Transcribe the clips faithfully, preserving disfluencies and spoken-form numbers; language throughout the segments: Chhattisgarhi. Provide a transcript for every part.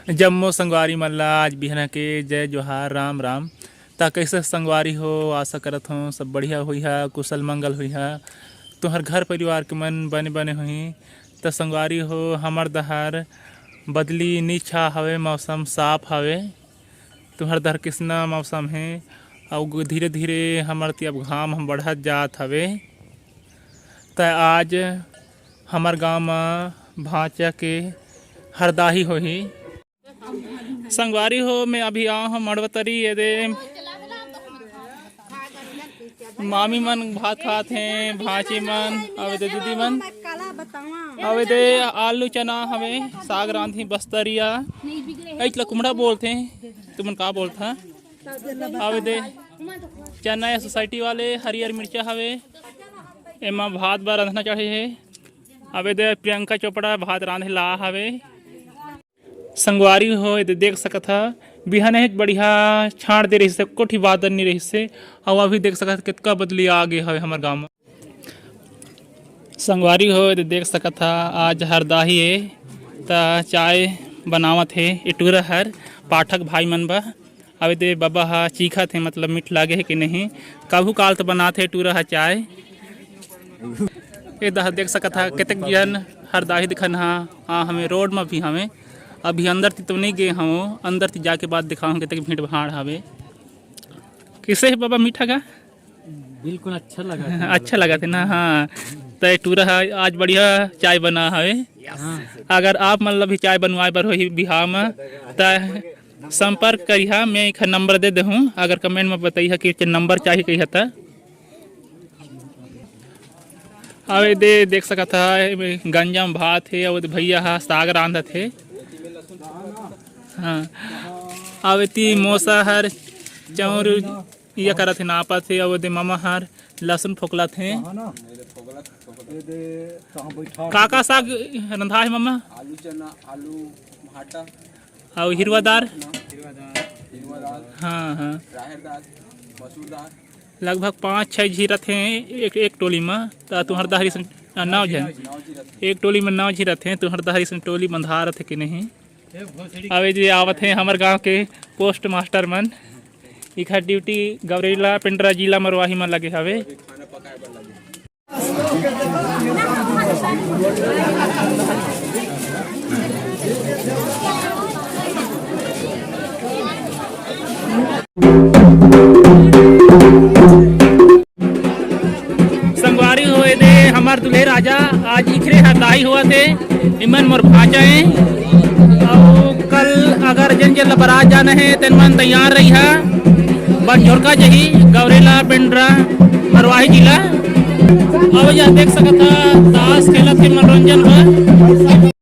जम्मो संगवारी मन ला आज बिहना के जय जोहार, राम राम। त कइसे संगवारी हो, आशा करत हों सब बढ़िया होइहा, कुशल मंगल होइहा। तुंहर घर परिवार के मन बने बने होही। त संगवारी हो, हमर डहर बदली नी छा हवे, मौसम साफ हवे। तुंहर डहर किसना मौसम हे, अउ धीरे धीरे हमर ती अब घाम हम बढ़त जात हवे। त आज हमर गांव म भांचा के हरदाही होही। संगवारी हो, मैं अभी आए हूँ मड़वतरी, ये दे मामी मन भात खात हैं, भांची मन, अउ ये दे दीदी मन, अउ ये दे आलू चना हवे, साग रांधी बस्तरिया, ऐच ला कुमड़ा बोलथे, तुमन का बोलथा? अउ ये दे चना या सोसाइटी वाले हरियर मिर्चा हवे, एमा भात बर रंधना चढ़े हे। अउ ये दे प्रियंका चोपड़ा भात रांधे ला हवे। संगवारी हो, ये दे देख सकत ह, बिहाने एक बढ़िया छांड़ दे रहिस हे, कोठी बादर नी रहिस हे, अउ अभी देख सकत ह, कतका बदली आ गे हवे हमर गांव म। संगवारी हो, ये दे देख सकत ह, आज हरदाही हे, त चाय बनावत हे ए टूरा हर पाठक भाई मन बर। अउ ये दे बबा ह चीखत हे, मतलब मीठ लागे हे कि नहीं। कभू काल तो बनात हे टूरा ह चाय। ये दे देख सकत ह, कतेक जन हरदाही दिखन ह, हाँ, हमें रोड म भी हमें। अभी अंदर ती तो नहीं गे हूँ, अंदर ती जाके बाद दिखाऊँ कतेक भीड़ भाड़ हवे। किसे हे बबा मीठा का? बिल्कुल अच्छा लगा था। अच्छा लगा थे ना, हाँ। त टूरा ह आज बढ़िया चाय बना हवे। हाँ। अगर आप मन ला भी चाय बनवाए बर होही बिहाव म, त संपर्क करिहा, मैं एक नंबर दे देहूँ, अगर कमेंट में बताइहा कि नंबर चाही कहिहा त। अउ ये दे देख सकत ह, एमे गंजा म भात हे, अउ ये दे भैया ह साग रांधत हे। हाँ, अउ एती मौसा हर चाउर इया करत हे, नापत हे, अउ ये दे ममा हर लहसुन फोकलत हे। का का साग रंधा हे ममा? आलू चना, आलू भाटा। अउ हिरवा दार? हिरवा दाल, हाँ, हाँ। राहेर दाल, मसूर दाल। लगभग पाँच छः झी रथे एक, एक टोली म, त तुंहर डहर अइसन नौ झन। नौ झी रथे। एक टोली म नौ झी रथे, तुंहर डहर अइसन टोली बंधा रथे कि नहीं? अउ ये दे आवत हे हमर गांव के पोस्ट मास्टर मन, इखर ड्यूटी गौरेला पेंड्रा जिला मरवाही म लगे हवे। खाना पकाए बर लगे। संगवारी हो, ये दे हमर दुल्हे राजा आज इखरे हरदाही होवत हे। इमन मोर भांचा हे। अउ कल अगर जेन जेन ला बरात जाना हे, तेन मन तैयार रहिहा। बंझोरका जही, गौरेला, पेंड्रा, मरवाही जिला। अउ ये देख सकत ह, ताश खेलत हे मनोरंजन बर।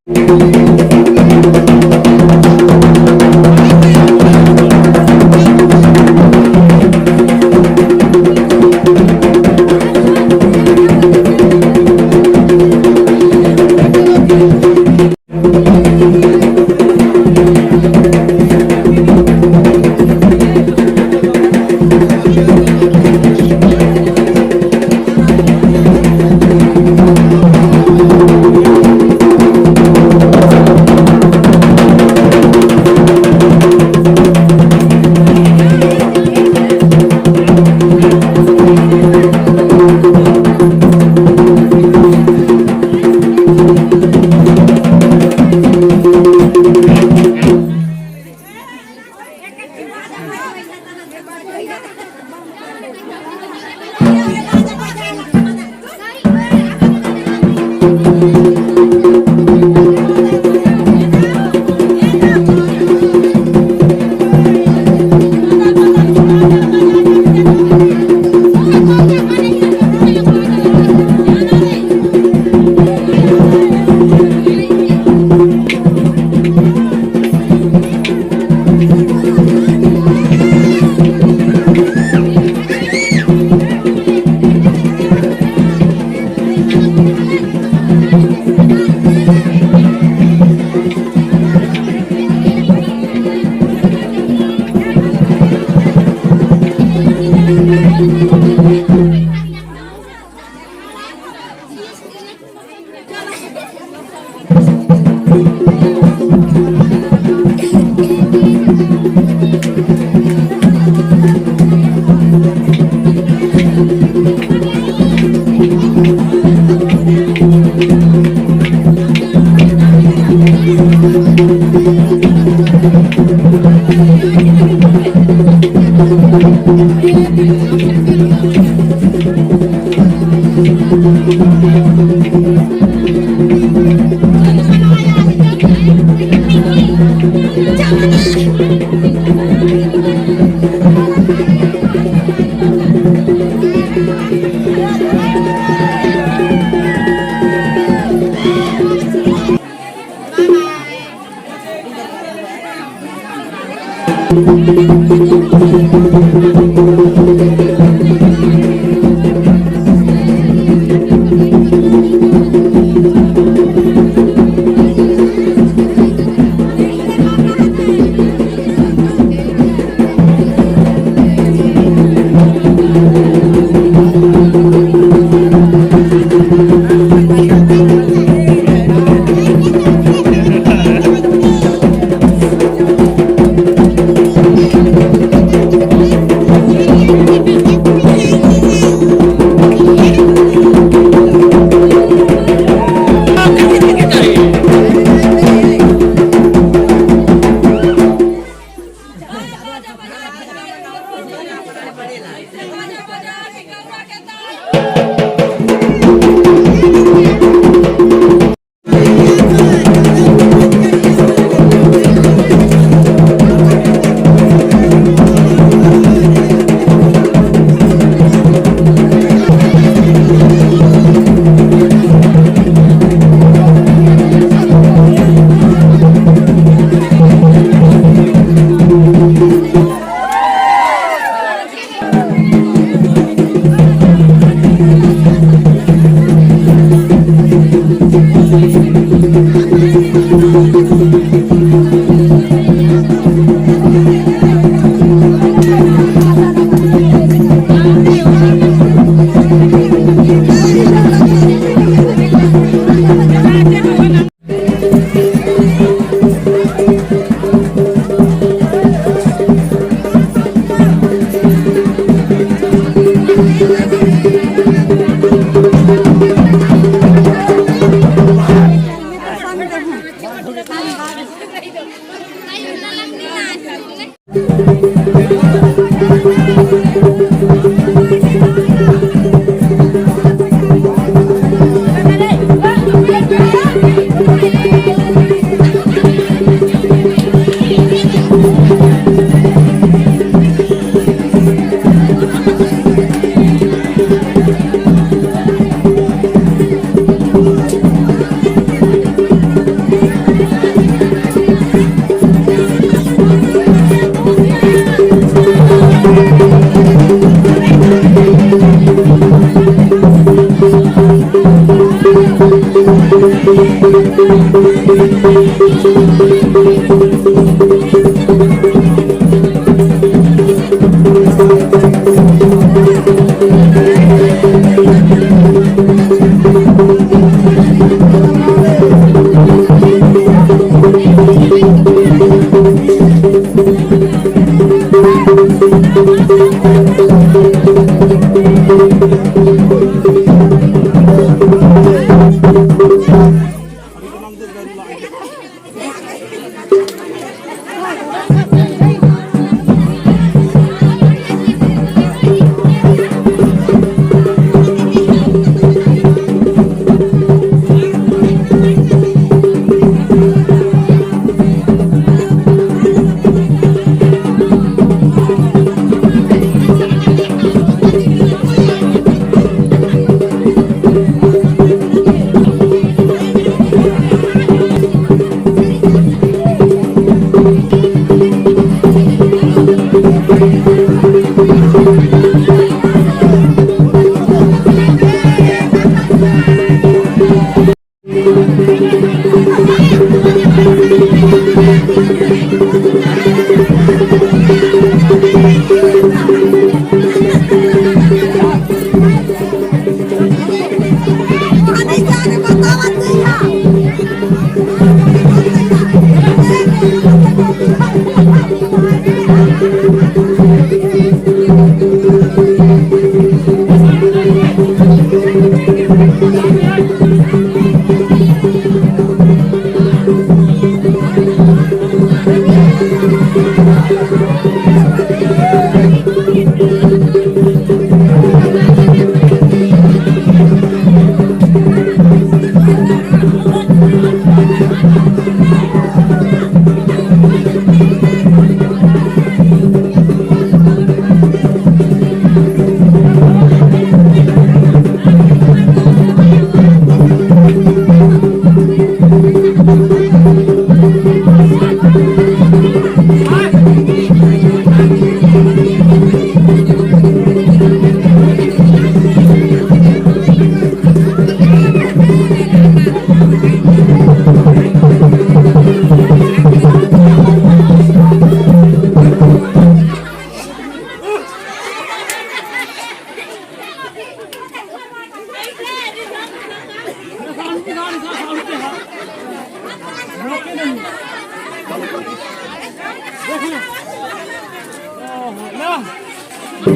अरे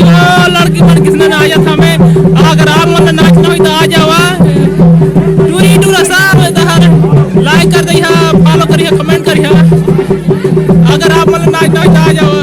ओ लड़की मन किसने ना आया था मैं, अगर आप मन नाचना होई तो आ जावा। टूरी टूरा साहब तहर like कर दइहा, follow करिहा, comment करिहा। अगर आप मन नाचना होई तो आ जावा।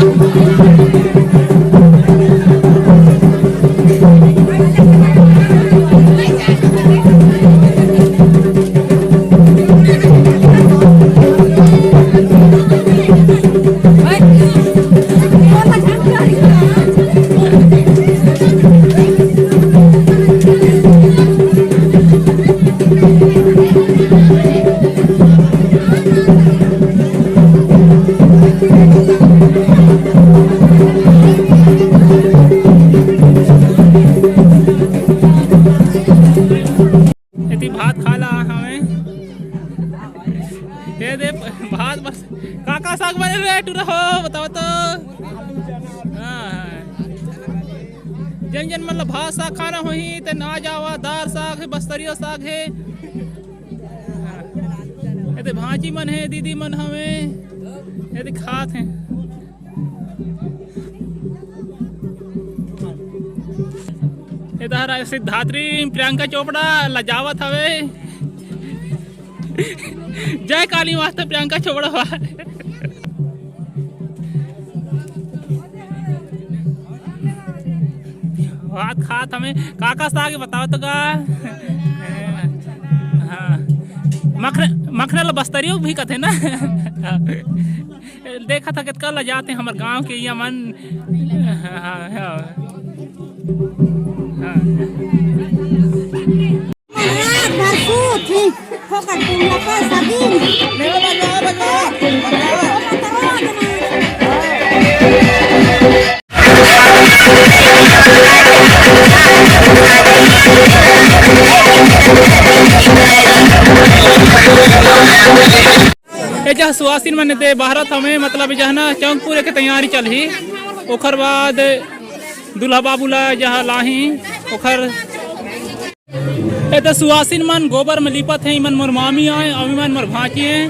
एती भात खा ला हमें। दे दे भात बस। का का साग बने रे टूरा हो, बताओ तो। हाँ, हाँ। जन जन मन ला भात साग खाना होही ते ना जावा, दार साग हे, बस्तरिया साग हे। हाँ। एते भांची मन हे, दीदी मन हवे, एते खात हे। ए तारा सिद्धात्री प्रियंका चोपड़ा लजावत हवे। जय काली माता प्रियंका चोपड़ा बा। भात खात हमें का का साग बताओ तो का। हाँ। मखन, मखना ला बस्तरियो भी कथे ना। देखा था कितका लजाते हमर गांव के ये मन। हाँ, हाँ, हाँ। ए जहाँ सुवासिन मन दे बहरत हवे, मतलब जहाँ ना चौक पूरे के तैयारी चलही, ओखर बाद दूल्हा बाबू ला जहाँ लाही, ओखर ए त सुवासिन मन गोबर में लिपत हे, इमन मोर मामी आए, अउ इमन मोर भांची हे।